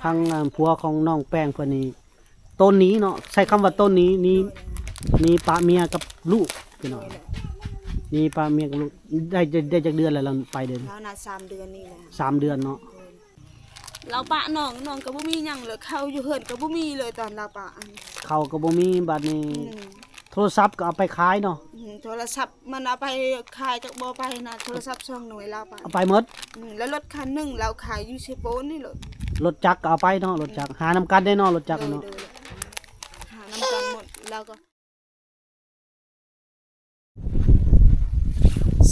ທາງ ອ່າ ຜົວຂອງນ້ອງແປ້ງເພິ່ນນີ້ ໂຕນໜີເນາະ ໃຊ້ຄຳວ່າໂຕນໜີ ໜີ ໜີປະເມຍກັບລູກພີ່ນ້ອງ ໜີປະເມຍກັບລູກ ໄດ້ ໄດ້ ໄດ້ຈັກເດືອນແລ້ວລາວໄປເດີ? ລາວນະ ສາມເດືອນນີ້ແຫຼະ ສາມເດືອນເນາະ ລາວປະນ້ອງ ນ້ອງກໍບໍ່ມີຫຍັງເລີຍ ເຂົ້າຢູ່ເຮືອນກໍບໍ່ມີເລີຍຕອນລາວປະ ເຂົ້າກໍບໍ່ມີ ບາດນີ້ ອືມ ໂທລະສັບກໍເອົາໄປຂາຍເນາະ ອືມ ໂທລະສັບ ມັນເອົາໄປຂາຍຈັກບໍ່ໄປນະ ໂທລະສັບສອງໜ່ວຍລາວໄປ ເອົາໄປໝົດ ອືມ ແລ້ວລົດຄັນໜຶ່ງລາວຂາຍຢູ່ເຊໂປນນີ້ໂລດ ລົດຈັກກໍເອົາໄປເນາະ ລົດຈັກ ອືມ ຫານຳກັນເດ້ເນາະ ລົດຈັກເນາະ ໂດຍ ໂດຍ ຫານຳກັນໝົດ ລາວກໍ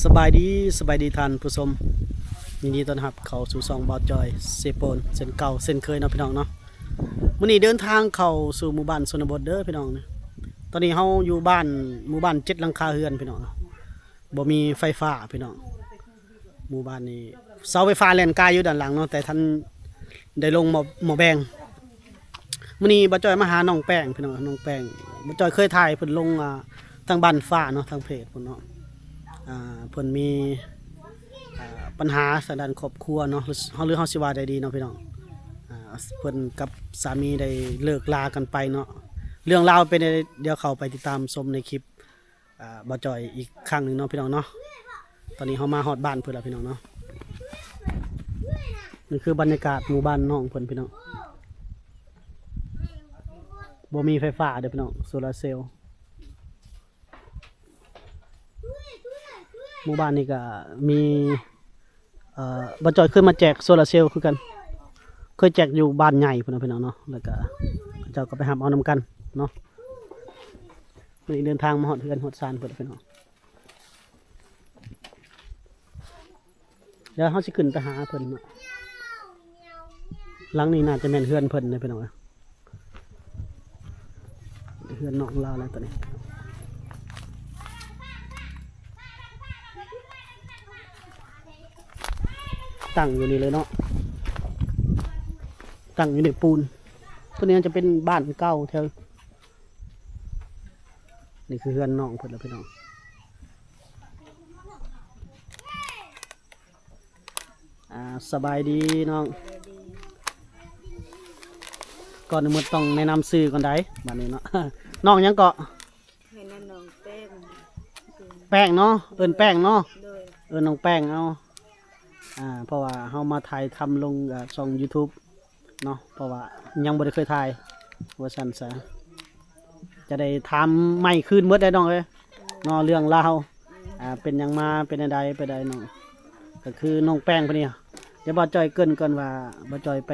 ສະບາຍດີ ສະບາຍດີທ່ານຜູ້ຊົມ ຍິນດີຕ້ອນຮັບເຂົ້າສູ່ຊ່ອງບ່າວຈ້ອຍເຊໂປນ ເຊັ່ນເກົ່າເຊັ່ນເຄີຍເນາະພີ່ນ້ອງເນາະ ມື້ນີ້ເດີນທາງເຂົ້າສູ່ໝູ່ບ້ານຊົນນະບົດເດີພີ່ນ້ອງ ຕອນນີ້ເຮົາຢູ່ບ້ານ ໝູ່ບ້ານເຈັດຫຼັງຄາເຮືອນພີ່ນ້ອງ ບໍ່ມີໄຟຟ້າພີ່ນ້ອງ ໝູ່ບ້ານນີ້ເສົາໄຟຟ້າແລ່ນກາຍຢູ່ດ້ານຫຼັງເນາະ ແຕ່ທັນໄດ້ລົງໝໍ້ ໝໍ້ແບງ ມື້ນີ້ບ່າວຈ້ອຍມາຫານ້ອງແປ້ງພີ່ນ້ອງ ນ້ອງແປ້ງ ບ່າວຈ້ອຍເຄີຍຖ່າຍເພິ່ນລົງ ອ່າ ທາງບ້ານຟ້າເນາະ ທາງເພຈພຸ້ນເນາະ ອ່າ ເພິ່ນມີ ອ່າ ປັນຫາທາງດ້ານຄອບຄົວເນາະ ເຮົາ ຫຼືເຮົາຊິວ່າໃດດີເນາະພີ່ນ້ອງ ອ່າ ເພິ່ນກັບສາມີໄດ້ເລີກລາກັນໄປເນາະ ເລື່ອງລາວເປັນໃດ ດຽວເຂົ້າໄປຕິດຕາມຊົມໃນຄລິບ ອ່າ ບ່າວຈ້ອຍອີກຄັ້ງໜຶ່ງເນາະພີ່ນ້ອງເນາະ ຕອນນີ້ເຮົາມາຮອດບ້ານເພິ່ນແລ້ວພີ່ນ້ອງເນາະ ນີ້ຄືບັນຍາກາດໝູ່ບ້ານນ້ອງເພິ່ນພີ່ນ້ອງ ບໍ່ມີໄຟຟ້າເດີພີ່ນ້ອງ ໂຊລາເຊວ ໝູ່ບ້ານນີ້ກໍມີ ເອີ ບ່າວຈ້ອຍເຄີຍມາແຈກໂຊລາເຊວຄືກັນ ເຄີຍແຈກຢູ່ບ້ານໃຫຍ່ພຸ້ນນະພີ່ນ້ອງເນາະ ແລ້ວກໍເຂົາເຈົ້າກໍໄປຮັບເອົານຳກັນເນາະ ມື້ນີ້ເດີນທາງມາຮອດເຮືອນຮອດຊານເພິ່ນພີ່ນ້ອງ ດຽວເຮົາຊິຂຶ້ນໄປຫາເພິ່ນເນາະ ຫຼັງນີ້ໜ້າຈະແມ່ນເຮືອນເພິ່ນເດ້ພີ່ນ້ອງເອີຍ ເຮືອນນ້ອງລາວແລ້ວຕອນນີ້ ຕັ້ງຢູ່ນີ້ເລີຍເນາະ ຕັ້ງຢູ່ໃນປູນ ຕົວນີ້ອາດຈະເປັນບ້ານເກົ່າແຖວ ນີ້ຄືເຮືອນນ້ອງເພິ່ນລະພີ່ນ້ອງ ອ່າ ສະບາຍດີນ້ອງ ກ່ອນອື່ນໝົດຕ້ອງແນະນຳຊື່ກ່ອນໃດ໋ ບາດນີ້ເນາະ ນ້ອງຫຍັງເກາະ? ໃຫ້ນຳນ້ອງແປ້ງ ແປ້ງເນາະ ເອີ້ນແປ້ງເນາະ ໂດຍ ເອີ້ນນ້ອງແປ້ງເອົາ ອ່າ ເພາະວ່າເຮົາມາຖ່າຍທຳລົງ ອ່າ ຊ່ອງຢູທູບ ເນາະ ເພາະວ່າຍັງບໍ່ໄດ້ເຄີຍຖ່າຍວ່າຊັ້ນຊະ ຈະໄດ້ຖາມໃໝ່ຄືນໝົດເດ້ນ້ອງເອີຍເນາະ ເລື່ອງລາວ ອ່າ ເປັນຫຍັງມາ ເປັນແນວໃດໄປໃດເນາະ ກໍຄືນ້ອງແປ້ງຜູ້ນີ້ ດຽວບ່າວຈ້ອຍເກີ່ນກ່ອນວ່າບ່າວຈ້ອຍໄປ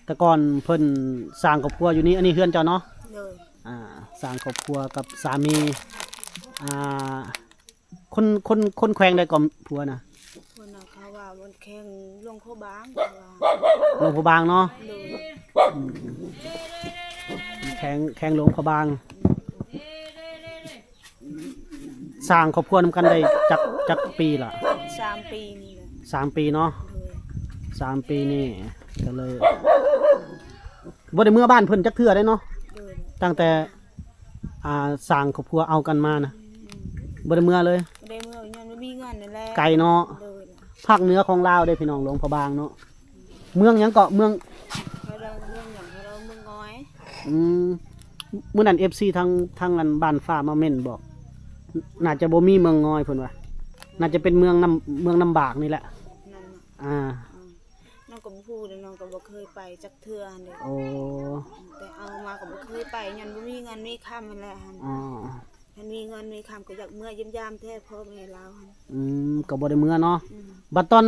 ແຕ່ກ່ອນເພິ່ນສ້າງຄອບຄົວຢູ່ນີ້ ອັນນີ້ເຮືອນເຈົ້າເນາະ ໂດຍ ອ່າ ສ້າງຄອບຄົວກັບສາມີ ອ່າ ຄົນ ຄົນ ຄົນແຂວງໃດກໍຜົວນະ? ຜົວນະ ເຂົາວ່າມັນແຂວງຫຼວງພະບາງ ເຂົາວ່າ ຫຼວງພະບາງເນາະ ໂດຍ ແຂວງ ແຂວງຫຼວງພະບາງ ສ້າງຄອບຄົວນຳກັນໄດ້ຈັກ ຈັກປີລະ? ສາມປີນີ້ແຫຼະ ສາມປີເນາະ ໂດຍ ສາມປີນີ້ ກໍເລີຍບໍ່ໄດ້ເມືອບ້ານເພິ່ນຈັກເທື່ອເດ້ເນາະ ໂດຍ ຕັ້ງແຕ່ ອ່າ ສ້າງຄອບຄົວເອົາກັນມານະ ອືມ ບໍ່ໄດ້ເມືອເລີຍ ບໍ່ໄດ້ເມືອ ຍ້ອນບໍ່ມີເງິນນັ້ນແຫຼະ ໄກເນາະ ໂດຍ ພາກເໜືອຂອງລາວເດ້ພີ່ນ້ອງ ຫຼວງພະບາງເນາະ ເມືອງຫຍັງເກາະ ເມືອງ ເຂົາເອີ້ນເມືອງຫຍັງ ເຂົາເອີ້ນເມືອງງອຍ ອືມ ມື້ນັ້ນເອັຟຊີທາງ ທາງອັນບ້ານຟ້າມາເມັ້ນບອກ ໜ້າຈະບໍ່ມີເມືອງງອຍເພິ່ນວ່າ ໜ້າຈະເປັນເມືອງນ້ຳ ເມືອງນ້ຳບາກນີ້ແຫຼະ ນັ້ນນະ ອ່າ ອືມ ນ້ອງກໍບໍ່ຮູ້ເດ້ ນ້ອງກໍບໍ່ເຄີຍໄປຈັກເທື່ອຫັ້ນເດ້ ໂອ້ ແຕ່ເອົາມາກໍບໍ່ເຄີຍໄປ ຍ້ອນບໍ່ມີເງິນມີຄຳຫັ້ນແຫຼະຫັ້ນ ອໍ ຄັນມີເງິນມີຄຳກໍຢາກເມືອຢ້ຽມຢາມແທ້ພໍ່ແມ່ລາວຫັ້ນ ອືມ ກໍບໍ່ໄດ້ເມືອເນາະ ອືມ ບັດຕອນ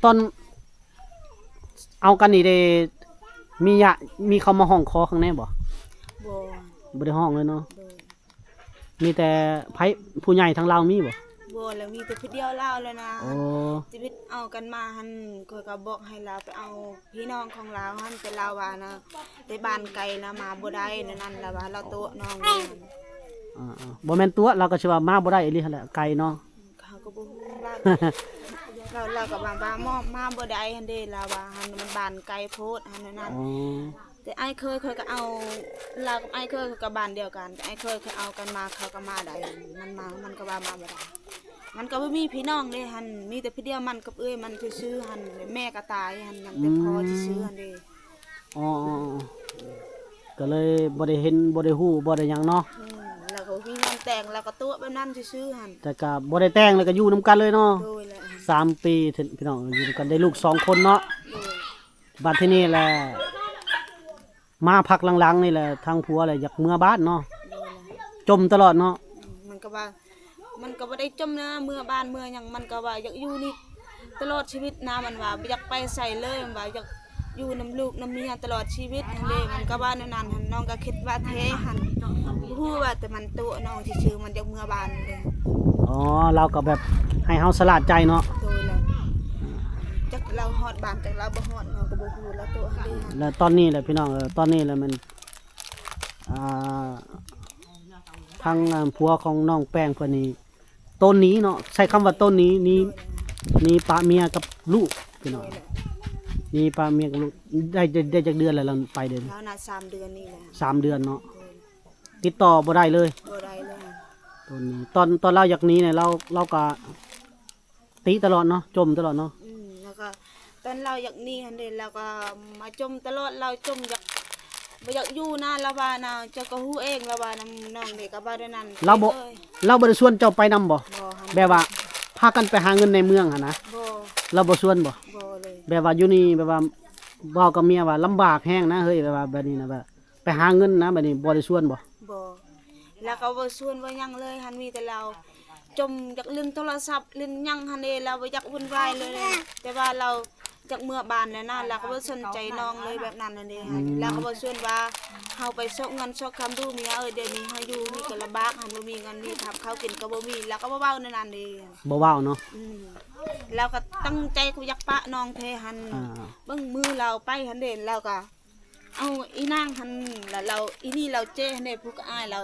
ຕອນເອົາກັນນີ້ເດ້ ມີຍະ ມີເຂົາມາຮ້ອງຂໍຂ້າງໃນບໍ່? ບໍ່ ບໍ່ໄດ້ຮ້ອງເລີຍເນາະ ໂດຍ ມີແຕ່ໃຜ ຜູ້ໃຫຍ່ທາງລາວມີບໍ່? ບໍ່ ແລ້ວມີແຕ່ຜູ້ດຽວລາວແລ້ວນະ ໂອ້ ຊີວິດເອົາກັນມາຫັ້ນ ຂ້ອຍກໍບອກໃຫ້ລາວໄປເອົາພີ່ນ້ອງຂອງລາວຫັ້ນ ແຕ່ລາວວ່ານະ ແຕ່ບ້ານໄກນະ ມາບໍ່ໄດ້ ແນວນັ້ນລາວວ່າ ລາວຕົວະນ້ອງຢູ່ຫັ້ນ ອ່າໆ ບໍ່ແມ່ນຕົວະ ລາວກໍຊິວ່າມາບໍ່ໄດ້ອີ່ຫຼີຫັ້ນແຫຼະ ໄກເນາະ ເຮົາກໍບໍ່ຮູ້ ລາວ ລາວ ລາວກໍວ່າ ວ່າມາ ມາບໍ່ໄດ້ຫັ້ນເດ້ ລາວວ່າຫັ້ນ ມັນບ້ານໄກໂພດຫັ້ນ ແນວນັ້ນ ອໍ ແຕ່ອ້າຍເຂີຍຂ້ອຍກໍເອົາ ລາວກັບອ້າຍເຂີຍຂ້ອຍກໍບ້ານດຽວກັນ ແຕ່ອ້າຍເຂີຍຂ້ອຍເອົາກັນມາ ເຂົາກໍມາໄດ້ ມັນມາ ມັນກໍວ່າມາບໍ່ໄດ້ ມັນກໍບໍ່ມີພີ່ນ້ອງເດ້ຫັ້ນ ມີແຕ່ຜູ້ດຽວມັນກັບເອື້ອຍມັນຊື່ໆຫັ້ນ ແມ່ກໍຕາຍຫັ້ນ ຍັງແຕ່ພໍ່ຊື່ໆຫັ້ນເດ້ ອືມ ອໍ ກໍເລີຍບໍ່ໄດ້ເຫັນ ບໍ່ໄດ້ຮູ້ ບໍ່ໄດ້ຫຍັງເນາະ. ອືມ ແລ້ວກໍບໍ່ມີງານແຕ່ງ ແລ້ວກໍຕົວະແບບນັ້ນຊື່ໆຫັ້ນ. ແຕ່ກໍບໍ່ໄດ້ແຕ່ງ ແລ້ວກໍຢູ່ນຳກັນເລີຍເນາະ. ໂດຍແຫຼະ. ສາມປີ ພີ່ນ້ອງ ຢູ່ນຳກັນໄດ້ລູກສອງຄົນເນາະ. ໂດຍ. ບັດທີນີ້ແຫຼະ ມາພັກຫຼັງໆນີ້ແຫຼະ ທາງຜົວແຫຼະຢາກເມືອບ້ານເນາະ. ໂດຍແຫຼະ. ຈົ່ມຕະຫຼອດເນາະ. ອືມ ມັນກໍວ່າ ມັນກໍບໍ່ໄດ້ຈົ່ມນະ ເມືອບ້ານເມືອຫຍັງ ມັນກໍວ່າຢາກຢູ່ນີ້ຕະຫຼອດຊີວິດນະ. ມັນວ່າບໍ່ຢາກໄປໃສເລີຍ ມັນວ່າຢາກຢູ່ນຳລູກນຳເມຍຕະຫຼອດຊີວິດຫັ້ນເດ້. ມັນກໍວ່າແນວນັ້ນຫັ້ນ ນ້ອງກໍຄິດວ່າແທ້ຫັ້ນ ບໍ່ຮູ້ວ່າ ແຕ່ມັນຕົວະນ້ອງຊື່ໆ ມັນຢາກເມືອບ້ານເດ້. ອໍ ລາວກໍແບບໃຫ້ເຮົາສະຫຼາດໃຈເນາະ. ໂດຍແຫຼະ. ຈັກລາວຮອດບ້ານ ຈັກລາວບໍ່ຮອດ ນ້ອງກໍບໍ່ຮູ້ ລາວຕົວະເຮົາເດ້. ແລ້ວຕອນນີ້ແຫຼະ ພີ່ນ້ອງເອີຍ ຕອນນີ້ແຫຼະແມ່ນ ອ່າ ທາງ ອ່າ ຜົວຂອງນ້ອງແປ້ງເພິ່ນນີ້ ໂຕນໜີເນາະ ໃຊ້ຄຳວ່າໂຕນໜີ ໜີ ໂດຍ ໜີປະເມຍກັບລູກ ພີ່ນ້ອງ. ໂດຍແຫຼະ. ໜີປະເມຍກັບລູກ ໄດ້ ໄດ້ ໄດ້ຈັກເດືອນແລ້ວ ລາວໄປເດ? ລາວນະ ສາມເດືອນນີ້ແຫຼະ. ສາມເດືອນເນາະ. ໂດຍ. ຕິດຕໍ່ບໍ່ໄດ້ເລີຍ? ບໍ່ໄດ້ເລີຍ. ໂຕນໜີ ຕອນ ຕອນລາວຢາກໜີນີ້ ລາວ ລາວກະ ຕິຕະຫຼອດເນາະ ຈົ່ມຕະຫຼອດເນາະ. ອືມ ແລ້ວກໍຕອນລາວຢາກໜີຫັ້ນເດ້ ລາວກໍມາຈົ່ມຕະຫຼອດ ລາວຈົ່ມຢາກ ບໍ່ຢາກຢູ່ນະ ລາວວ່ານະ. ເຈົ້າກໍຮູ້ເອງ ລາວວ່ານຳນ້ອງເດ້ ກໍວ່າແນວນັ້ນ. ລາວບໍ່ ເອີຍ ລາວບໍ່ໄດ້ຊວນເຈົ້າໄປນຳບໍ່? ບໍ່. ແບບວ່າພາກັນໄປຫາເງິນໃນເມືອງຫັ້ນນະ? ບໍ່. ລາວບໍ່ຊວນບໍ່? ບໍ່ເລີຍ. ແບບວ່າຢູ່ນີ້ ແບບວ່າເວົ້າກັບເມຍວ່າລຳບາກແຮງນະເຮີ້ຍ ແບບວ່າແບບນີ້ນະ ແບບ ໄປຫາເງິນນະ ບາດນີ້ບໍ່ໄດ້ຊວນບໍ່? ບໍ່. ລາວກໍບໍ່ຊວນບໍ່ຫຍັງເລີຍຫັ້ນ ມີແຕ່ລາວຈົ່ມຢາກຫຼິ້ນໂທລະສັບຫຼິ້ນຫຍັງຫັ້ນເດ້. ລາວບໍ່ຢາກວຸ່ນວາຍເລີຍ ແຕ່ວ່າລາວຢາກເມືອບ້ານແລ້ວນະ. ລາວກໍບໍ່ສົນໃຈນ້ອງເລີຍແບບນັ້ນຫັ້ນເດ້. ອືມ ລາວກໍບໍ່ຊວນວ່າເຮົາໄປຊອກເງິນຊອກຄຳດູເມຍເອີຍ ດຽວນີ້ເຮົາຢູ່ນີ້ກໍລຳບາກຫັ້ນ ບໍ່ມີເງິນມີຄຳ ເຂົ້າກິນກໍບໍ່ມີ. ລາວກໍບໍ່ເວົ້າແນວນັ້ນເດ້. ບໍ່ເວົ້າເນາະ. ອືມ ລາວກໍຕັ້ງໃຈຢາກປະນ້ອງແທ້ຫັ້ນ. ອ່າ ເບິ່ງມື້ລາວໄປຫັ້ນເດ້ ລາວກໍ ເອົາອີນາງຫັ້ນ ລະລາວ ອີນີ້ລາວເຈ້ຫັ້ນເດ້ ຜູ້ກະອ້າຍລາວ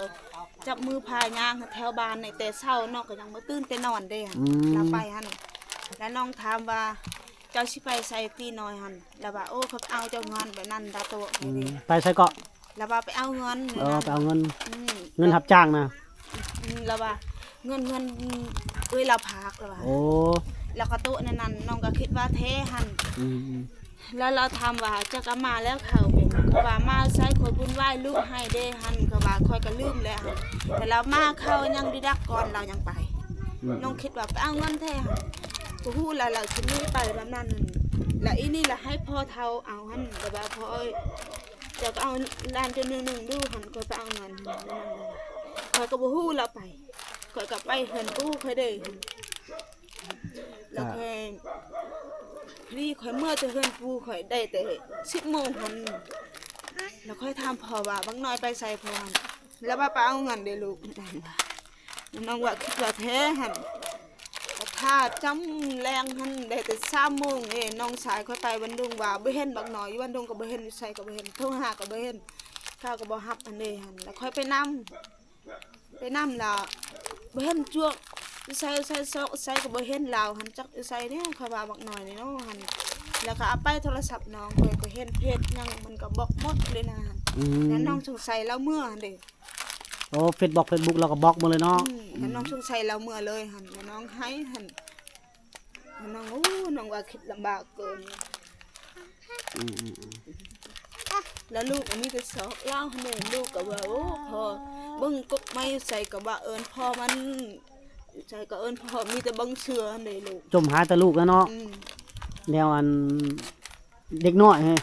ຈັບມືພາຍ່າງແຖວບ້ານນີ້ແຕ່ເຊົ້າເນາະ ກໍຍັງບໍ່ຕື່ນແຕ່ນອນເດ້. ອືມ ລາວໄປຫັ້ນ ລະນ້ອງຖາມວ່າ ເຈົ້າຊິໄປໃສຕີນ້ອຍຫັ້ນ? ລາວວ່າ ໂອ້ ຂ້ອຍເອົາເຈົ້າເງິນ ແບບນັ້ນລາວໂຕ້. ອືມ ໄປໃສເກາະ? ລາວວ່າໄປເອົາເງິນ. ອໍ ໄປເອົາເງິນ. ອືມ ເງິນຮັບຈ້າງນະ. ອືມ ລາວວ່າເງິນ ເງິນເອື້ອຍລາວຝາກ ລາວວ່າ. ໂອ້ ລາວກໍໂຕ້ແນວນັ້ນ ນ້ອງກໍຄິດວ່າແທ້ຫັ້ນ. ອືມ ແລ້ວລາວຖາມວ່າ ເຈົ້າກໍມາແລ້ວເຂົາເປັນ ເຂົາວ່າມາໃສ ຂ້ອຍວຸ່ນວາຍລູກໃຫ້ເດ້ຫັ້ນ ເຂົາວ່າຂ້ອຍກໍລືມແລ້ວຫັ້ນ ແຕ່ລາວມາເຂົາຍັງໄດ້ດັກກ່ອນ ລາວຍັງໄປ. ອືມ ນ້ອງຄິດວ່າໄປເອົາເງິນແທ້ຫັ້ນ ບໍ່ຮູ້ລະລາວຊິໜີໄປແບບນັ້ນ. ລະອີນີ້ລະໃຫ້ພໍ່ເຖົ້າເອົາຫັ້ນ ລະວ່າ ພໍ່ເອີຍ ເຈົ້າກໍເອົາຫຼານເຈົ້າໜຶ່ງໜຶ່ງດູຫັ້ນ ຂ້ອຍໄປເອົາເງິນຫັ້ນ ຂ້ອຍກໍບໍ່ຮູ້ລະໄປ ຂ້ອຍກໍໄປເຮືອນປູ່ຂ້ອຍເດ້. ແລ້ວຂ້ອຍ ພໍດີຂ້ອຍເມືອແຕ່ເຮືອນປູ່ຂ້ອຍໄດ້ແຕ່ສິບໂມງຫັ້ນ ແລ້ວຂ້ອຍຖາມພໍ່ວ່າ ບັກນ້ອຍໄປໃສພໍ່ຫັ້ນ? ລະວ່າໄປເອົາເງິນເດ້ລູກ. ນ້ອງວ່າຄິດວ່າແທ້ຫັ້ນ ຖ້າຈ້ຳແລງຫັ້ນໄດ້ແຕ່ສາມໂມງເດ້ ນ້ອງຊາຍຂ້ອຍໄປວັນດຸງວ່າບໍ່ເຫັນບັກນ້ອຍ ຢູ່ວັນດຸງກໍບໍ່ເຫັນ ຢູ່ໃສກໍບໍ່ເຫັນ ໂທຫາກໍບໍ່ເຫັນ ເຂົາກໍບໍ່ຮັບຫັ້ນເດ້ຫັ້ນ ແລ້ວຂ້ອຍໄປນຳ ໄປນຳລາວ ບໍ່ເຫັນຈວກ ຢູ່ໃສ ຢູ່ໃສ ຊອກໃສກໍບໍ່ເຫັນລາວຫັ້ນ ຈັກຢູ່ໃສແດ່ ຂ້ອຍວ່າບັກນ້ອຍນີ້ເນາະຫັ້ນ ແລ້ວກໍເອົາໄປໂທລະສັບນ້ອງ ຂ້ອຍກໍເຫັນເຟສຫຍັງມັນກໍບລັອກໝົດເລີຍນະ. ອືມ ແລ້ວນ້ອງສົງໄສລາວເມືອຫັ້ນເດ້. ໂອ້ ເຟສບລັອກ ເຟສບຸກ ລາວກໍບລັອກໝົດເລີຍເນາະ. ອືມ ແລ້ວນ້ອງສົງໄສລາວເມືອເລີຍຫັ້ນ ແລ້ວນ້ອງໄຫ້ຫັ້ນ ນ້ອງ ໂອ້ ນ້ອງວ່າຄິດລຳບາກເກີນ. ອືມໆໆ ແລ້ວລູກກໍມີແຕ່ຊອກລາວຫັ້ນເດ້ ລູກກໍວ່າ ໂອ້ ພໍ່ ເບິ່ງກົກໄມ້ຢູ່ໃສກໍວ່າເອີ້ນພໍ່ມັນ ຢູ່ໃສກໍເອີ້ນພໍ່ ມີແຕ່ເບິ່ງເສືອຫັ້ນເດ້ລູກ ຈົ່ມຫາແຕ່ລູກແລ້ວເນາະ. ອືມ ແນວອັນ ເດັກນ້ອຍ ເຮົາ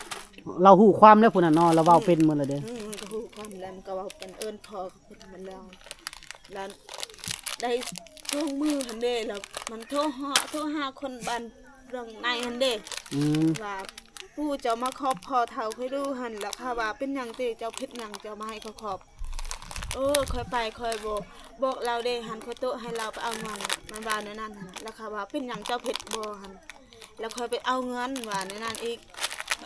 ລາວຮູ້ຄວາມແລ້ວຜູ້ນັ້ນເນາະ ລາວເວົ້າເປັນໝົດແລ້ວເດ້. ອືມ ມັນກໍຮູ້ຄວາມແລ້ວ ມັນກໍເວົ້າເປັນ ເອີ້ນພໍ່ ເພິ່ນແມ່ນແລ້ວ ລະໄດ້ສອງມື້ຫັ້ນເດ້ ລະມັນໂທຫາ ໂທຫາຄົນບ້ານເບື້ອງໃນຫັ້ນເດ້. ອືມ ວ່າ ປູ່ເຈົ້າມາຂອບພໍ່ເຖົ້າຂ້ອຍດູຫັ້ນ ລະຂ້າວ່າ ເປັນຫຍັງຕິ ເຈົ້າຜິດຫຍັງ ເຈົ້າມາໃຫ້ຂ້ອຍຂອບ? ໂອ້ ຂ້ອຍໄປ ຂ້ອຍບໍ່ບອກລາວເດ້ຫັ້ນ ຂ້ອຍໂຕະໃຫ້ລາວໄປເອົາເງິນ ມັນວ່າແນວນັ້ນຫັ້ນ ລະຂ້າວ່າ ເປັນຫຍັງ ເຈົ້າຜິດບໍ່ຫັ້ນ? ລະຂ້ອຍໄປເອົາເງິນ ວ່າແນວນັ້ນອີກ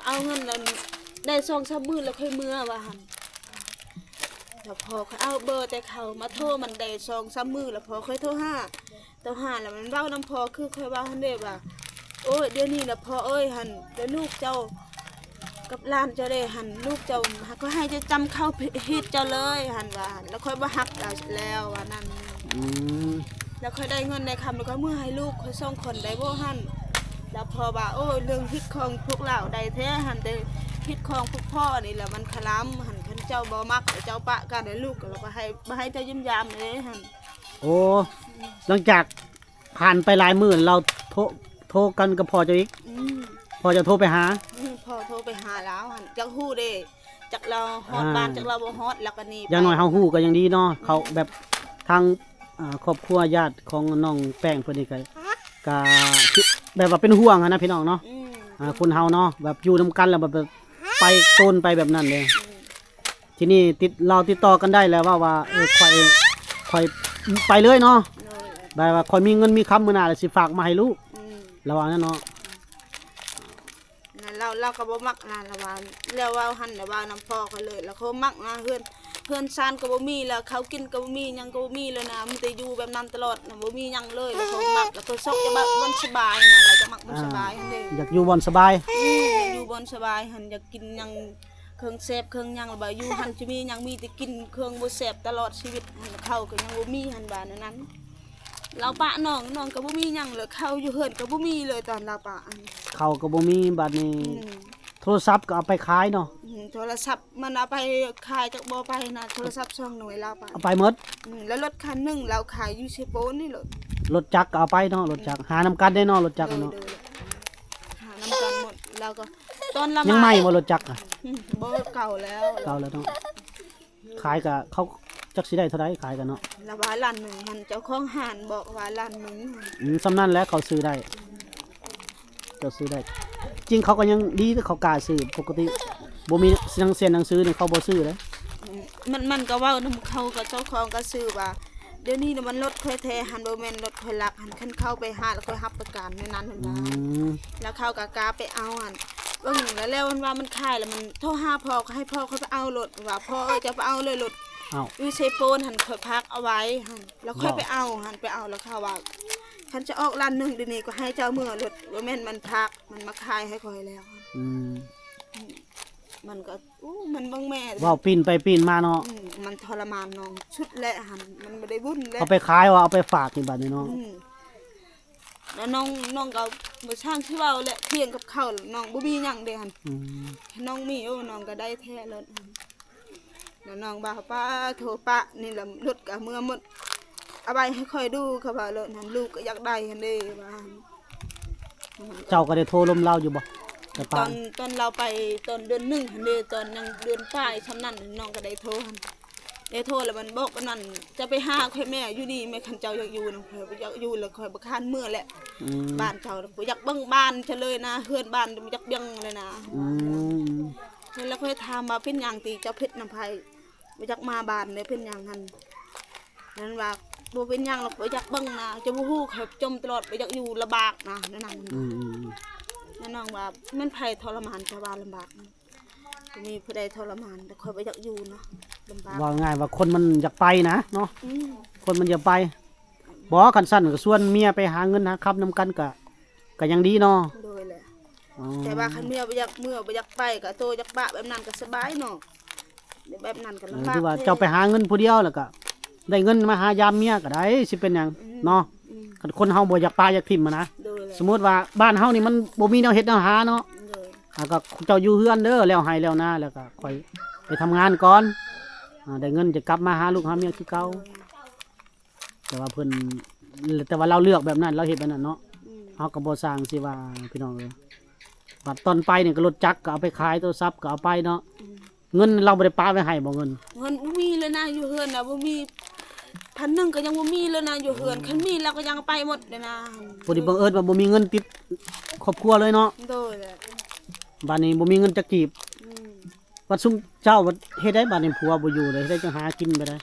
ເອົາເງິນ ລະໄດ້ສອງສາມມື້ ລະຄ່ອຍເມືອ ວ່າຫັ້ນ. ລະພໍຂ້ອຍເອົາເບີແຕ່ເຂົາມາໂທ ມັນໄດ້ສອງສາມມື້ ລະພໍຂ້ອຍໂທຫາ ໂທຫາ ລະມັນເວົ້ານຳພໍ່ ຄືຂ້ອຍເວົ້າຫັ້ນເດ້ວ່າ ໂອ້ຍ ດຽວນີ້ລະພໍ່ເອີຍ ຫັ້ນ ລະລູກເຈົ້າກັບຫຼານເຈົ້າເດ້ ຫັ້ນ ລູກເຈົ້າ ຂ້ອຍໃຫ້ເຈົ້າຈຳເຂົ້າຮີດເຈົ້າເລີຍ ຫັ້ນ ວ່າ ລະຂ້ອຍບໍ່ຮັກລາວແລ້ວ ວ່ານັ້ນ. ອືມ ລະຂ້ອຍໄດ້ເງິນໄດ້ຄຳ ລະຂ້ອຍເມືອໃຫ້ລູກຂ້ອຍສອງຄົນໄດ້ບໍ່ຫັ້ນ? ລະພໍ່ວ່າ ໂອ້ຍ ເລື່ອງຮີດຂອງພວກລາວໄດ້ແທ້ຫັ້ນ ແຕ່ ຜິດຂອງພວກພໍ່ນີ້ແຫຼະ ມັນຄະລຳຫັ້ນ ຄັນເຈົ້າບໍ່ມັກ ເຈົ້າປະກັນໃຫ້ລູກ ແລ້ວກໍໃຫ້ ບໍ່ໃຫ້ເຈົ້າຢ້ຽມຢາມເດ້ຫັ້ນ. ໂອ້ ຫຼັງຈາກຜ່ານໄປຫຼາຍມື້ ລາວໂທ ໂທກັນກັບພໍ່ເຈົ້າອີກ? ອືມ ພໍ່ເຈົ້າໂທໄປຫາ? ອືມ ພໍ່ໂທໄປຫາລາວຫັ້ນ ຢາກຮູ້ເດ້ ຈັກລາວຮອດບ້ານ ອ່າ ຈັກລາວບໍ່ຮອດ ແລ້ວກໍໜີໄປ. ຢ່າງໜ້ອຍເຮົາຮູ້ກໍຍັງດີເນາະ ເຂົາ ອືມ ແບບທາງ ອ່າ ຄອບຄົວຍາດຂອງນ້ອງແປ້ງເພິ່ນນີ້ກໍ ກໍແບບວ່າເປັນຫ່ວງຫັ້ນນະພີ່ນ້ອງເນາະ. ອືມ ອ່າ ຄົນເຮົາເນາະ ແບບຢູ່ນຳກັນແລ້ວແບບ ແບບໄປໂຕນໄປແບບນັ້ນເດ້. ອືມ ທີນີ້ຕິດ ລາວຕິດຕໍ່ກັນໄດ້ແລ້ວ ເວົ້າວ່າ ເອີ ຂ້ອຍ ຂ້ອຍໄປເລີຍເນາະ ໂດຍ ແບບວ່າຂ້ອຍມີເງິນມີຄຳມື້ໜ້າແລ້ວຊິຝາກມາໃຫ້ລູກ. ອືມ ລາວວ່ານັ້ນເນາະ. ລາວ ລາວກໍບໍ່ມັກນະ ລາວວ່າ ແລ້ວເວົ້າຫັ້ນ ລາວເວົ້ານຳພໍ່ຂ້ອຍເລີຍ ລາວກໍບໍ່ມັກນະ ເຮືອນ ເຮືອນຊານກໍບໍ່ມີ ແລ້ວເຂົ້າກິນກໍບໍ່ມີ ຫຍັງກໍບໍ່ມີເລີຍນະ ມີແຕ່ຢູ່ແບບນັ້ນຕະຫຼອດນະ ບໍ່ມີຫຍັງເລີຍ ລາວກໍບໍ່ມັກ ລາວກໍຊອກຢາກແບບບ່ອນສະບາຍນະ ລາວຢາກມັກບ່ອນສະບາຍຫັ້ນເດ້. ອ່າ ຢາກຢູ່ບ່ອນສະບາຍ. ອືມ ຢາກຢູ່ບ່ອນສະບາຍຫັ້ນ ຢາກກິນຫຍັງ ເຄື່ອງແຊບເຄື່ອງຫຍັງ ລາວວ່າຢູ່ຫັ້ນຈະມີຫຍັງ ມີແຕ່ກິນເຄື່ອງບໍ່ແຊບຕະຫຼອດຊີວິດຫັ້ນ ເຂົ້າກໍຍັງບໍ່ມີຫັ້ນ ວ່າແນວນັ້ນ. ລາວປະນ້ອງ ນ້ອງກໍບໍ່ມີຫຍັງເລີຍ ເຂົ້າຢູ່ເຮືອນກໍບໍ່ມີເລີຍຕອນລາວປະ. ເຂົ້າກໍບໍ່ມີ ບາດນີ້ ອືມ ໂທລະສັບກໍເອົາໄປຂາຍເນາະ. ອືມ ໂທລະສັບມັນເອົາໄປຂາຍຈັກບໍ່ໄປນະ ໂທລະສັບສອງໜ່ວຍລາວປະ ເອົາໄປໝົດ. ອືມ ແລ້ວລົດຄັນໜຶ່ງລາວຂາຍຢູ່ເຊໂປນນີ້ໂລດ. ລົດຈັກກໍເອົາໄປເນາະ ລົດຈັກ ອືມ ຫານຳກັນເດ້ເນາະ ລົດຈັກເນາະ. ໂດຍ ໂດຍ ຫານຳກັນໝົດ ລາວກໍ ຕອນລາວ ຍັງໃໝ່ບໍ່ລົດຈັກ? ອືມ ບໍ່ ເກົ່າແລ້ວ ເກົ່າແລ້ວເນາະ. ຂາຍກະເຂົາຈັກຊິໄດ້ເທົ່າໃດ ຂາຍກະເນາະ. ລາວວ່າລ້ານໜຶ່ງຫັ້ນ ເຈົ້າຂອງຮ້ານບອກວ່າລ້ານໜຶ່ງ. ອືມ ສ່ຳນັ້ນແຫຼະເຂົາຊື້ໄດ້ ເຈົ້າຊື້ໄດ້. ຈິງເຂົາກໍຍັງດີ ເຂົາກ້າຊື້ ປົກກະຕິບໍ່ມີໜັງ ເສັ້ນໜັງສືນີ້ເຂົາບໍ່ຊື້ເດ້. ອືມ ມັນ ມັນກໍເວົ້ານຳເຂົາ ກໍເຈົ້າຂອງກໍຊື້ວ່າ ດຽວນີ້ນະມັນລົດຂ້ອຍແທ້ຫັ້ນ ບໍ່ແມ່ນລົດຂ້ອຍລັກຫັ້ນ ຄັນເຂົາໄປຫາແລ້ວຂ້ອຍຮັບປະກັນໃນນັ້ນຫັ້ນ. ອືມ ວ່າ ແລ້ວເຂົາກໍກ້າໄປເອົາຫັ້ນ ເບິ່ງແລ້ວ ແລ້ວມັນວ່າມັນຂາຍແລ້ວ ມັນໂທຫາພໍ່ ກໍໃຫ້ພໍ່ຂ້ອຍໄປເອົາໂລດ ວ່າ ພໍ່ເອີຍ ເຈົ້າໄປເອົາເລີຍໂລດ. ເອົ້າ ຢູ່ເຊໂປນຫັ້ນ ຂ້ອຍພັກເອົາໄວ້ຫັ້ນ ແລ້ວຂ້ອຍ ເວົ້າ ໄປເອົາຫັ້ນ ໄປເອົາ ແລ້ວເຂົາວ່າ ຄັນຈະອອກລ້ານໜຶ່ງດຽວນີ້ ກໍໃຫ້ເຈົ້າເມືອໂລດ ບໍ່ແມ່ນມັນພັກ ມັນມາຂາຍໃຫ້ຂ້ອຍແລ້ວ. ອືມ ມັນກໍ ໂອ້ ມັນເບິ່ງແມ່ ເວົ້າປີ້ນໄປປີ້ນມາເນາະ. ອືມ ມັນທໍລະມານນ້ອງສຸດແຫຼະຫັ້ນ ມັນບໍ່ໄດ້ບຸນແຫຼະ. ເອົາໄປຂາຍວ່າ ເອົາໄປຝາກນີ້ບາດນີ້ເນາະ. ອືມ ແລ້ວນ້ອງ ນ້ອງກໍບໍ່ຊ່າງຊິເວົ້າແຫຼະ ຖຽງກັບເຂົາ ນ້ອງບໍ່ມີຫຍັງເດ້ຫັ້ນ. ອືມ ນ້ອງມີ ໂອ້ ນ້ອງກໍໄດ້ແທ້ໂລດ. ແລ້ວນ້ອງວ່າ ປ້າໂທ ປະນີ້ລະ ລົດກໍເມືອໝົດ ເອົາໄວ້ໃຫ້ຂ້ອຍດູ ເຂົາວ່າໂລດຫັ້ນ ລູກກໍຢາກໄດ້ຫັ້ນເດ້ ວ່າ. ເຈົ້າກໍໄດ້ໂທລົມລາວຢູ່ບໍ່? ແຕ່ປານ ຕອນ ຕອນລາວໄປຕອນເດືອນໜຶ່ງຫັ້ນເດ້ ຕອນຍັງເດືອນປາຍຊ່ຳນັ້ນ ນ້ອງກໍໄດ້ໂທຫັ້ນ ໄດ້ໂທແລ້ວມັນບອກອັນນັ້ນ ຈະໄປຫາຂ້ອຍແມ່ຢູ່ນີ້ແມ່ ຄັນເຈົ້າຢາກຢູ່ນຳຂ້ອຍ ບໍ່ຢາກຢູ່ແລ້ວ ຂ້ອຍບໍ່ຄ້ານເມືອແຫຼະ. ອືມ ບ້ານເຈົ້າ ບໍ່ຢາກເບິ່ງບ້ານເຈົ້າເລີຍນະ ເຮືອນບ້ານບໍ່ຢາກເບິ່ງເລີຍນະ. ອືມ ແລ້ວຂ້ອຍຖາມວ່າ ເປັນຫຍັງຕິ ເຈົ້າຜິດນຳໃຜ ບໍ່ຢາກມາບ້ານເລີຍ ເປັນຫຍັງຫັ້ນ? ນັ້ນວ່າ ບໍ່ເປັນຫຍັງດອກ ບໍ່ຢາກເບິ່ງນະ ເຈົ້າບໍ່ຮູ້ ຂ້ອຍຈົ່ມຕະຫຼອດ ບໍ່ຢາກຢູ່ລຳບາກນະ ແນວນັ້ນ. ອືມ ແລ້ວນ້ອງວ່າ ແມ່ນໃຜທໍລະມານເຈົ້າວ່າລຳບາກ? ບໍ່ມີຜູ້ໃດທໍລະມານ ແຕ່ຂ້ອຍບໍ່ຢາກຢູ່ນະ ລຳບາກ. ເວົ້າງ່າຍວ່າຄົນມັນຢາກໄປນະເນາະ. ອືມ ຄົນມັນຢາກໄປ. ບໍ່ ຄັນຊັ້ນກໍຊວນເມຍໄປຫາເງິນຫາຄຳນຳກັນກໍ ກໍຍັງດີເນາະ. ໂດຍແຫຼະ. ອໍ ແຕ່ວ່າຄັນເມຍບໍ່ຢາກເມືອ ບໍ່ຢາກໄປ ກໍໂຕຢາກປະແບບນັ້ນກໍສະບາຍເນາະ. ແບບນັ້ນກໍລຳບາກ. ເອີ ຄືວ່າເຈົ້າໄປຫາເງິນຜູ້ດຽວ ແລ້ວກໍໄດ້ເງິນມາຫາຢາມເມຍກໍໄດ້ ຊິເປັນຫຍັງ ອືມ ເນາະ. ອືມ ຄັນຄົນເຮົາບໍ່ຢາກປະຢາກຖິ້ມຫັ້ນນະ. ໂດຍແຫຼະ. ສົມມຸດວ່າບ້ານເຮົານີ້ມັນບໍ່ມີແນວເຮັດແນວຫາເນາະ. ໂດຍ. ອ່າ ກໍເຈົ້າຢູ່ເຮືອນເດີ ແລ້ວໄຮ່ແລ້ວນາ ແລ້ວກໍຂ້ອຍໄປທຳງານກ່ອນ ອ່າ ໄດ້ເງິນຈະກັບມາຫາລູກຫາເມຍຄືເກົ່າ. ໂດຍ. ແຕ່ວ່າເພິ່ນ ແຕ່ວ່າລາວເລືອກແບບນັ້ນ ລາວເຮັດແບບນັ້ນເນາະ. ອືມ ເຮົາກໍບໍ່ຊ່າງຊິວ່າ ພີ່ນ້ອງເອີຍ. ບັດຕອນໄປນີ້ກໍລົດຈັກກໍເອົາໄປຂາຍ ໂທລະສັບກໍເອົາໄປເນາະ. ອືມ ເງິນລາວບໍ່ໄດ້ປະໄວ້ໃຫ້ບໍ່? ເງິນ ເງິນບໍ່ມີເລີຍນະ ຢູ່ເຮືອນນະ ບໍ່ມີ ພັນໜຶ່ງກໍຍັງບໍ່ມີເລີຍນະ ຢູ່ເຮືອນ. ອືມ ຄັນມີລາວກໍຍັງເອົາໄປໝົດເລີຍນະ. ພໍດີບັງເອີນວ່າບໍ່ມີເງິນຕິດຄອບຄົວເລີຍເນາະ. ໂດຍແຫຼະ. ບັດນີ້ບໍ່ມີເງິນຈັກກີບ. ອືມ ບັດຊຸມເຈົ້າບັດເຮັດໃດ ບັດນີ້ຜົວບໍ່ຢູ່ເລີຍ ເຮັດໃດຈັ່ງຫາກິນໄປໄດ້?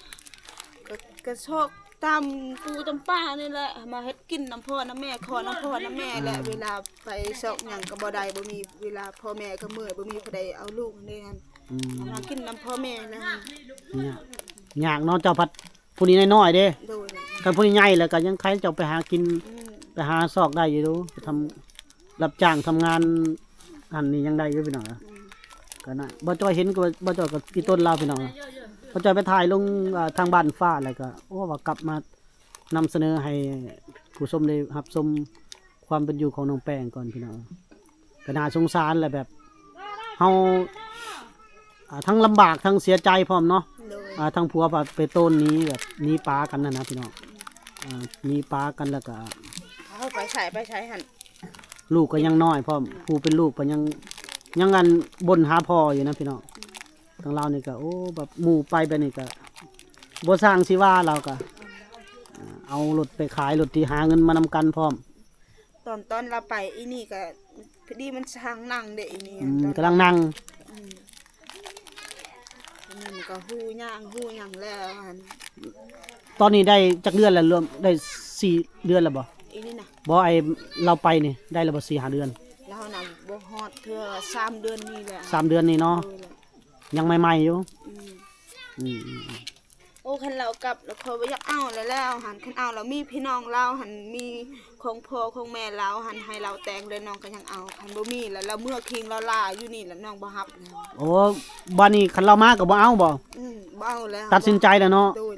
ກໍ ກໍຊອກຕາມປູຕາມປ່ານີ້ແຫຼະ ມາເຮັດກິນນຳພໍ່ນຳແມ່ ຂໍນຳພໍ່ນຳແມ່ແຫຼະ. ອືມ ເວລາໄປຊອກຫຍັງກໍບໍ່ໄດ້ ບໍ່ມີເວລາ ພໍ່ແມ່ກໍເມື່ອຍ ບໍ່ມີຜູ້ໃດເອົາລູກເດ້ຫັ້ນ. ອືມ ຫາກິນນຳພໍ່ແມ່ແຫຼະ. ຍາກ ຍາກເນາະ ເຈົ້າພັດ ຜູ້ນີ້ນ້ອຍໆເດ້. ໂດຍ. ຄັນຜູ້ນີ້ໃຫຍ່ແລ້ວກໍຍັງໃຄ ເຈົ້າໄປຫາກິນ ອືມ ໄປຫາຊອກໄດ້ຢູ່ ໄປທຳ ຮັບຈ້າງທຳງານ ອັນນີ້ຍັງໄດ້ຢູ່ພີ່ນ້ອງ. ອືມ ກໍນະ ບໍ່ຈ້ອຍເຫັນ ກໍບໍ່ຈ້ອຍກໍອີຕົນລາວພີ່ນ້ອງ. ບໍ່ຈ້ອຍໄປຖ່າຍລົງ ອ່າ ທາງບ້ານຟ້າ ແລ້ວກໍ ໂອ້ ວ່າກັບມານຳສະເໜີໃຫ້ຜູ້ຊົມໄດ້ຮັບຊົມຄວາມເປັນຢູ່ຂອງນ້ອງແປ້ງກ່ອນພີ່ນ້ອງ. ກໍໜ້າສົງສານແຫຼະ ແບບ ເຮົາ ອ່າ ທັງລຳບາກທັງເສຍໃຈພ້ອມເນາະ. ໂດຍ ອ່າ ທັງຜົວໄປໂຕນໜີ ແບບໜີປາກັນຫັ້ນນະພີ່ນ້ອງ. ອ່າ ໜີປາກັນແລ້ວກະ ເຮົາໄປໃສໄປໃສຫັ້ນ ລູກກໍຍັງນ້ອຍພ້ອມ ຜູ້ເປັນລູກກໍຍັງ ຍັງອັນບົ່ນຫາພໍ່ຢູ່ນະພີ່ນ້ອງ. ທາງລາວນີ້ກໍ ໂອ້ ແບບໝູ່ໄປແບບນີ້ກໍບໍ່ຊ່າງຊິວ່າ ລາວກໍ ອ່າ ເອົາລົດໄປຂາຍ ລົດທີ່ຫາເງິນມານຳກັນພ້ອມ. ຕອນ ຕອນລາວໄປອີ່ນີ້ກໍ ພໍດີມັນຊ່າງນັ່ງເດ້ອີ່ນີ້. ອືມ ຕອນ ກຳລັງນັ່ງ. ອືມ ອັນນີ້ມັນກໍຮູ້ຍ່າງຮູ້ຫຍັງແລ້ວຫັ້ນ. ຕອນນີ້ໄດ້ຈັກເດືອນແລ້ວ? ລວມໄດ້ສີ່ເດືອນແລ້ວບໍ່? ອີ່ນີ້ນະ ບໍ່ ໄອ້ລາວໄປນີ້ໄດ້ແລ້ວບໍ່ ສີ່ຫ້າເດືອນ? ລາວນະບໍ່ຮອດເທື່ອ ສາມເດືອນນີ້ແຫຼະ. ສາມເດືອນນີ້ເນາະ. ເອີ ຍັງໃໝ່ໆຢູ່. ອືມ ອືມ ອືມ ອືມ. ໂອ້ ຄັນລາວກັບແລ້ວ ຂ້ອຍບໍ່ຢາກເອົາແລ້ວຫັ້ນ. ຄັນເອົາແລ້ວມີພີ່ນ້ອງລາວຫັ້ນ ມີຂອງພໍ່ຂອງແມ່ລາວຫັ້ນ ໃຫ້ລາວແຕ່ງແລ້ວ ນ້ອງກໍຍັງເອົາ. ຄັນບໍ່ມີແລ້ວ ລາວເມືອຄີງລາວລາຢູ່ນີ້ແລ້ວ ນ້ອງບໍ່ຮັບແລ້ວ. ໂອ້ ບາດນີ້ຄັນລາວມາກໍບໍ່ເອົາບໍ່? ອືມ ບໍ່ເອົາແລ້ວ ຕັດສິນໃຈແລ້ວເນາະ. ໂດຍ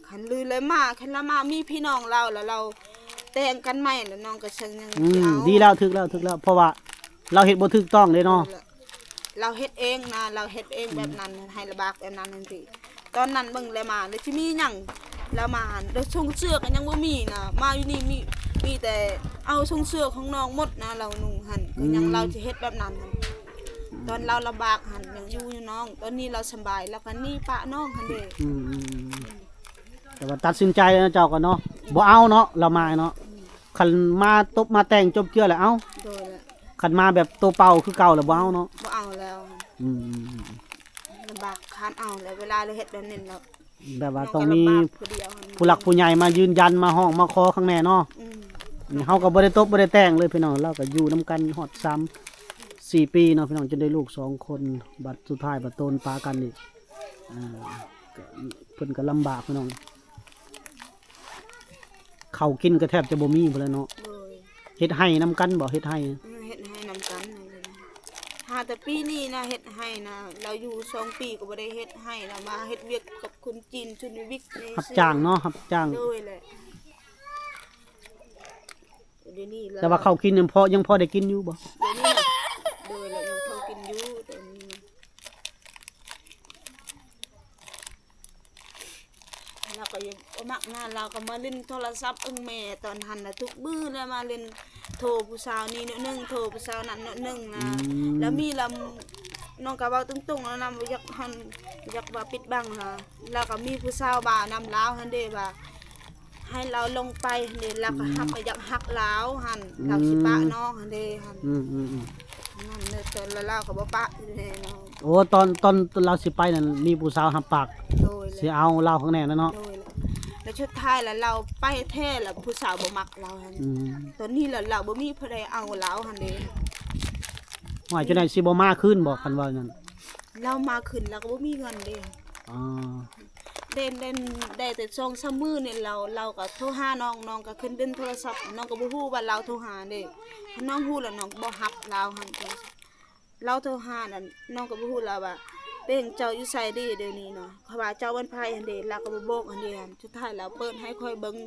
ຄັນລືເລີຍມາ ຄັນລາວມາມີພີ່ນ້ອງລາວ ແລ້ວລາວແຕ່ງກັນໃໝ່ ແລ້ວນ້ອງກໍຈັ່ງຍັງ ອືມ ຊິເອົາ. ດີແລ້ວ ຖືກແລ້ວ ຖືກແລ້ວ ເພາະວ່າລາວເຮັດບໍ່ຖືກຕ້ອງເດ້ເນາະ. ລາວເຮັດເອງນະ ລາວເຮັດເອງແບບນັ້ນ ໃຫ້ລະບາກແບບນັ້ນຈັ່ງຊີ້. ຕອນນັ້ນເບິ່ງແລະມາ ແລ້ວຊິມີຫຍັງ ລາວມາ ແລ້ວຊົງເສື້ອກໍຍັງບໍ່ມີນະ. ມາຢູ່ນີ້ມີ ມີແຕ່ເອົາຊົງເສື້ອຂອງນ້ອງໝົດນະ ລາວນຸ່ງຫັ້ນ. ກໍຍັງ ອືມ ລາວຊິເຮັດແບບນັ້ນ. ຕອນລາວລຳບາກຫັ້ນຍັງຢູ່ຢູ່ນ້ອງ ຕອນນີ້ລາວສຳບາຍ ລາວກໍໜີປະນ້ອງຫັ້ນເດ້. ອືມ ອືມ ອືມ. ແຕ່ວ່າຕັດສິນໃຈແລ້ວເນາະ ເຈົ້າກໍເນາະ ບໍ່ເອົາເນາະ ລາວມາເນາະ. ອືມ ຄັນມາຕົບມາແຕ່ງຈົບເຈື່ອແລ້ວເອົາ. ໂດຍ ຄັນມາແບບໂຕເປົ່າຄືເກົ່າແລ້ວບໍ່ເອົາເນາະ. ບໍ່ເອົາແລ້ວ. ອືມ ອືມ ອືມ. ລຳບາກຄານເອົາແລ້ວ ເວລາລາວເຮັດແບບນີ້ແລ້ວ ແບບວ່າຕ້ອງມີຜູ້ຫຼັກຜູ້ໃຫຍ່ມາຢືນຢັນ ມາຮ້ອງມາຂໍຂ້າງແນ່ເນາະ. ອືມ ນີ້ເຮົາກໍບໍ່ໄດ້ຕົບບໍ່ໄດ້ແຕ່ງເລີຍພີ່ນ້ອງ ລາວກໍຢູ່ນຳກັນຮອດສາມສີ່ປີເນາະ ພີ່ນ້ອງ ຈົນໄດ້ລູກສອງຄົນ ບັດສຸດທ້າຍບັດໂຕນປາກັນອີກ. ອ່າ ກໍເພິ່ນກໍລຳບາກພີ່ນ້ອງ ເຂົ້າກິນກໍແທບຈະບໍ່ມີພຸ້ນແຫຼະເນາະ. ໂດຍ ເຮັດໄຮ່ນຳກັນບໍ່? ເຮັດໄຮ່ ອືມ ເຮັດໄຮ່ນຳກັນ. ຫາແຕ່ປີນີ້ນະເຮັດໄຮ່ນະ ລາວຢູ່ສອງປີກໍບໍ່ໄດ້ເຮັດໄຮ່ນະ ມາເຮັດວຽກກັບຄົນຈີນ ຊຸນວິກນີ້ ຮັບຈ້າງເນາະ ຮັບຈ້າງ. ໂດຍແຫຼະ ດຽວນີ້ ແຕ່ວ່າເຂົ້າກິນຍັງພໍ ຍັງພໍໄດ້ກິນຢູ່ບໍ່? ດຽວນີ້ນະ ໂດຍແຫຼະ ຍັງພໍກິນຢູ່ຕອນນີ້. ລາວກໍຍັງບໍ່ມັກນະ ລາວກໍມາຫຼິ້ນໂທລະສັບເອີ່ງແມ່ ຕອນຫັ້ນນະ ທຸກມື້ແຫຼະ ມາຫຼິ້ນ ໂທຜູ້ສາວນີ້ໜ້ອຍໜຶ່ງ ໂທຜູ້ສາວນັ້ນໜ້ອຍໜຶ່ງນະ. ອືມ ແລ້ວມີລະ ນ້ອງກໍເວົ້າຕົງໆແລ້ວນະ ບໍ່ຢາກຫັ້ນ ບໍ່ຢາກວ່າປິດບັງນະ. ລາວກໍມີຜູ້ສາວວ່ານຳລາວຫັ້ນເດ້ ວ່າ ໃຫ້ລາວລົງໄປຫັ້ນເດ້ ລາວກໍ ອືມ ຮັກ ກໍຢາກຮັກລາວຫັ້ນ. ອືມ ລາວຊິປະນ້ອງຫັ້ນເດ້ຫັ້ນ. ອືມ ອືມ ອືມ. ນັ້ນເດີ ແຕ່ລະລາວກໍບໍ່ປະແນ່ເນາະ. ໂອ້ ຕອນ ຕອນ ຕອນລາວຊິໄປນັ້ນ ມີຜູ້ສາວຮັບປາກ ໂດຍ ຊິເອົາລາວຂ້າງແນ່ແລ້ວເນາະ. ໂດຍ ແລ້ວສຸດທ້າຍລະລາວໄປແທ້ລະ ຜູ້ສາວບໍ່ມັກລາວຫັ້ນ. ອືມ ຕອນນີ້ລະລາວບໍ່ມີຜູ້ໃດເອົາລາວຫັ້ນເດ້. ວ່າຈັ່ງໃດ ຊິບໍ່ມາຄືນບໍ່ ຄັນວ່ານັ້ນ? ລາວມາຄືນລາວກໍບໍ່ມີເງິນເດ້. ອໍ ໄດ້ ໄດ້ ໄດ້ແຕ່ສອງສາມມື້ນີ້ ລາວ ລາວກໍໂທຫານ້ອງ ນ້ອງກໍຂຶ້ນຫຼິ້ນໂທລະສັບ ນ້ອງກໍບໍ່ຮູ້ວ່າລາວໂທຫາເດ້. ຄັນນ້ອງຮູ້ແລ້ວນ້ອງບໍ່ຮັບລາວຫັ້ນ. ລາວໂທຫານັ້ນ ນ້ອງກໍບໍ່ຮູ້ລາວວ່າ ເປັນເຈົ້າຢູ່ໃສເດ ດຽວນີ້ນະ ເຂົາວ່າເຈົ້າແມ່ນໃຜຫັ້ນເດ ລາວກໍບໍ່ບອກຫັ້ນເດ. ສຸດທ້າຍລາວເປີດໃຫ້ຂ້ອຍເບິ່ງ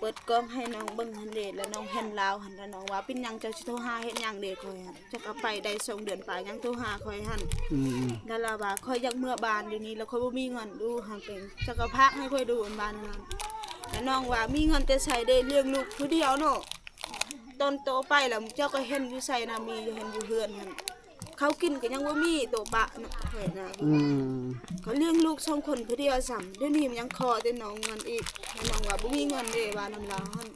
ເປີດກ້ອງໃຫ້ນ້ອງເບິ່ງຫັ້ນເດ ແລ້ວນ້ອງເຫັນລາວຫັ້ນ ແລ້ວນ້ອງວ່າ ເປັນຫຍັງເຈົ້າຊິໂທຫາເຮັດຫຍັງເດຂ້ອຍຫັ້ນ. ຈັກເອົາໄປໄດ້ສອງເດືອນປາຍຍັງໂທຫາຂ້ອຍຫັ້ນ. ອືມໆ ແລ້ວລາວວ່າ ຂ້ອຍຢາກເມືອບ້ານດຽວນີ້ ແລ້ວຂ້ອຍບໍ່ມີເງິນ ລູກຫັ້ນເປັນ ເຈົ້າກໍພາກໃຫ້ຂ້ອຍດູອັນບ້ານນັ້ນ. ແລ້ວນ້ອງວ່າ ມີເງິນແຕ່ໃສເດ ລ້ຽງລູກຜູ້ດຽວເນາະ. ຕອນໂຕໄປແລ້ວເຈົ້າກໍເຫັນຢູ່ໃສນະ ມີຢູ່ ເຫັນຢູ່ເຮືອນຫັ້ນ. ເຂົ້າກິນກໍຍັງບໍ່ມີ ໂຕປະນະ ຂ້ອຍນະ. ອືມ ຂ້ອຍລ້ຽງລູກສອງຄົນຜູ້ດຽວຊ້ຳ ດຽວນີ້ມັນຍັງຂໍແຕ່ນ້ອງເງິນອີກ. ແລ້ວນ້ອງວ່າບໍ່ມີເງິນເດ້ ວ່ານຳລາວຫັ້ນ.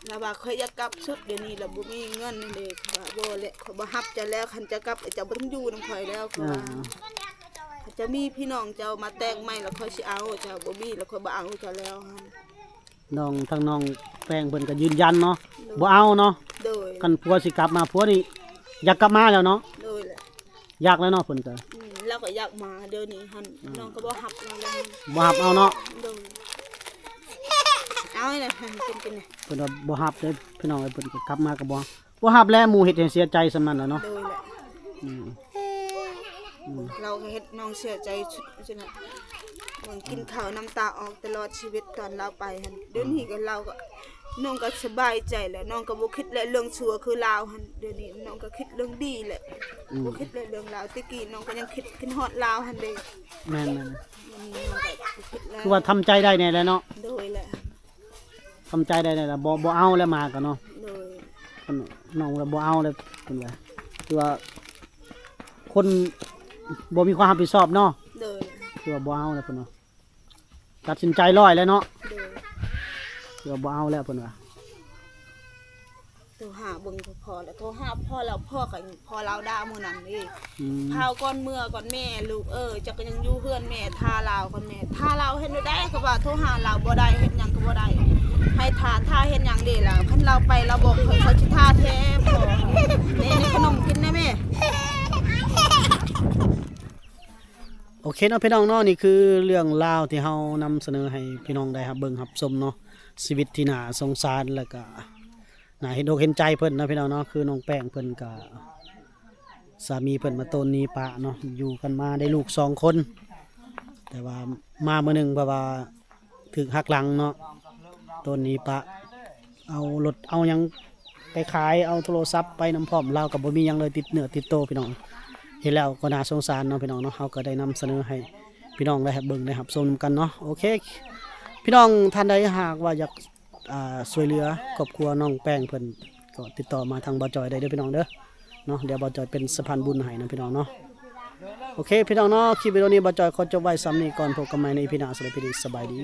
ລາວວ່າ ຂ້ອຍຢາກກັບສຸດ ດຽວນີ້ລະບໍ່ມີເງິນເດ້. ຂ້ອຍວ່າ ບໍ່ແຫຼະ ຂ້ອຍບໍ່ຮັບເຈົ້າແລ້ວ ຄັນເຈົ້າກັບ ເຈົ້າບໍ່ຕ້ອງຢູ່ນຳຂ້ອຍແລ້ວ ຂ້ອຍວ່າ. ອືມ ຄັນເຈົ້າມີພີ່ນ້ອງເຈົ້າມາແຕ່ງໃໝ່ລະ ຂ້ອຍຊິເອົາເຈົ້າ ບໍ່ມີລະ ຂ້ອຍບໍ່ເອົາເຈົ້າແລ້ວ. ນ້ອງ ທາງນ້ອງແປ້ງເພິ່ນກໍຢືນຢັນເນາະ. ໂດຍ ບໍ່ເອົາເນາະ. ໂດຍ ຄັນຜົວຊິກັບມາ ຜົວນີ້ຢາກກັບມາແລ້ວເນາະ. ໂດຍແຫຼະ ຢາກແລ້ວເນາະ ເພິ່ນກໍ ອືມ ລາວກໍຢາກມາດຽວນີ້ຫັ້ນ. ອືມ ນ້ອງກໍບໍ່ຮັບລາວແລ້ວ ບໍ່ຮັບເອົາເນາະ. ໂດຍ ເອົາແຫຼະ ກິນ ກິນ ເພິ່ນວ່າບໍ່ຮັບເດ້ພີ່ນ້ອງເອີຍ ເພິ່ນກໍກັບມາກໍບໍ່ ບໍ່ຮັບແລ້ວ ໝູ່ເຮັດໃຫ້ເສຍໃຈສ່ຳນັ້ນແຫຼະເນາະ. ໂດຍແຫຼະ ອືມ ອືມ ລາວກໍເຮັດນ້ອງເສຍໃຈສຸດ ເບິ່ງກິນເຂົ້ານ້ຳຕາອອກຕະຫຼອດຊີວິດຕອນລາວໄປຫັ້ນ. ດຽວນີ້ກໍລາວກໍ ນ້ອງກໍສະບາຍໃຈແລ້ວ ນ້ອງກໍບໍ່ຄິດແລ້ວເລື່ອງຊົ່ວຄືລາວຫັ້ນ. ດຽວນີ້ນ້ອງກໍຄິດເລື່ອງດີແລ້ວ ອືມ ບໍ່ຄິດແລ້ວເລື່ອງລາວ. ແຕ່ກີ້ນ້ອງກໍຍັງຄິດ ຄິດຮອດລາວຫັ້ນເດ້. ແມ່ນໆ ດຽວນີ້ນ້ອງກໍບໍ່ຄິດແລ້ວ ຄືວ່າທຳໃຈໄດ້ແດ່ແລ້ວເນາະ. ໂດຍແຫຼະ ທຳໃຈໄດ້ແດ່ແລ້ວ ບໍ່ ບໍ່ເອົາແລ້ວໝາກໍເນາະ. ໂດຍ ນ້ອງວ່າບໍ່ເອົາແລ້ວເພິ່ນວ່າ ຄືວ່າຄົນບໍ່ມີຄວາມຮັບຜິດຊອບເນາະ. ໂດຍ ຄືວ່າບໍ່ເອົາແລ້ວເພິ່ນວ່າ ຕັດສິນໃຈຮ້ອຍແລ້ວເນາະ. ໂດຍ ຄືວ່າບໍ່ເອົາແລ້ວເພິ່ນວ່າ. ໂທຫາເບິ່ງພໍ່ແລ້ວ ໂທຫາພໍ່ແລ້ວ ພໍ່ກໍພໍ່ລາວດ່າມື້ນັ້ນເດ້. ອືມ ພາວກ່ອນເມືອກ່ອນແມ່ ລູກເອີຍ ເຈົ້າກໍຍັງຢູ່ເຮືອນແມ່ ຖ້າລາວກ່ອນແມ່ ຖ້າລາວເຮັດແນວໃດກໍວ່າໂທຫາລາວບໍ່ໄດ້ ເຮັດຫຍັງກໍບໍ່ໄດ້ ໃຫ້ຖ້າ ຖ້າເຮັດຫຍັງເດ້ລາວ ຄັນລາວໄປລາວບອກຂ້ອຍ ຂ້ອຍຊິຖ້າແທ້ພໍ່. ແມ່ ນີ້ຂະໜົມກິນນະແມ່. ໂອເຄເນາະພີ່ນ້ອງເນາະ ນີ້ຄືເລື່ອງລາວທີ່ເຮົານຳສະເໜີໃຫ້ພີ່ນ້ອງໄດ້ຮັບເບິ່ງຮັບຊົມເນາະ ຊີວິດທີ່ໜ້າສົງສານ ແລ້ວກະໜ້າເຫັນອົກເຫັນໃຈເພິ່ນເນາະພີ່ນ້ອງເນາະ. ຄືນ້ອງແປ້ງເພິ່ນກະ ສາມີເພິ່ນມາໂຕນໜີ້ປະເນາະ ຢູ່ກັນມາໄດ້ລູກສອງຄົນ ແຕ່ວ່າມາມື້ໜຶ່ງ ເພາະວ່າຖືກຫັກຫຼັງເນາະ ໂຕນໜີ້ປະ ເອົາລົດເອົາຫຍັງໄປຂາຍ ເອົາໂທລະສັບໄປນຳພ້ອມ ລາວກໍບໍ່ມີຫຍັງເລີຍຕິດເນື້ອຕິດໂຕພີ່ນ້ອງ. ເຫັນແລ້ວກໍໜ້າສົງສານເນາະພີ່ນ້ອງເນາະ ເຮົາກໍໄດ້ນຳສະເໜີໃຫ້ພີ່ນ້ອງໄດ້ຮັບເບິ່ງໄດ້ຮັບຊົມນຳກັນເນາະ. ໂອເຄ ພີ່ນ້ອງທ່ານໃດຫາກວ່າຢາກ ອ່າ ຊ່ວຍເຫຼືອຄອບຄົວນ້ອງແປ້ງເພິ່ນ ກໍຕິດຕໍ່ມາທາງບ່າວຈອຍໄດ້ເດີພີ່ນ້ອງເດີເນາະ. ດຽວບ່າວຈອຍເປັນສະພານບຸນໃຫ້ນະພີ່ນ້ອງເນາະ. ໂອເຄພີ່ນ້ອງເນາະ ຄລິບວິດີໂອນີ້ບ່າວຈອຍຂໍຈົບໄວ້ສ່ຳນີ້ກ່ອນ ພົບກັນໃໝ່ໃນອີພີໜ້າ. ສຳລັບຄລິບນີ້ສະບາຍດີ.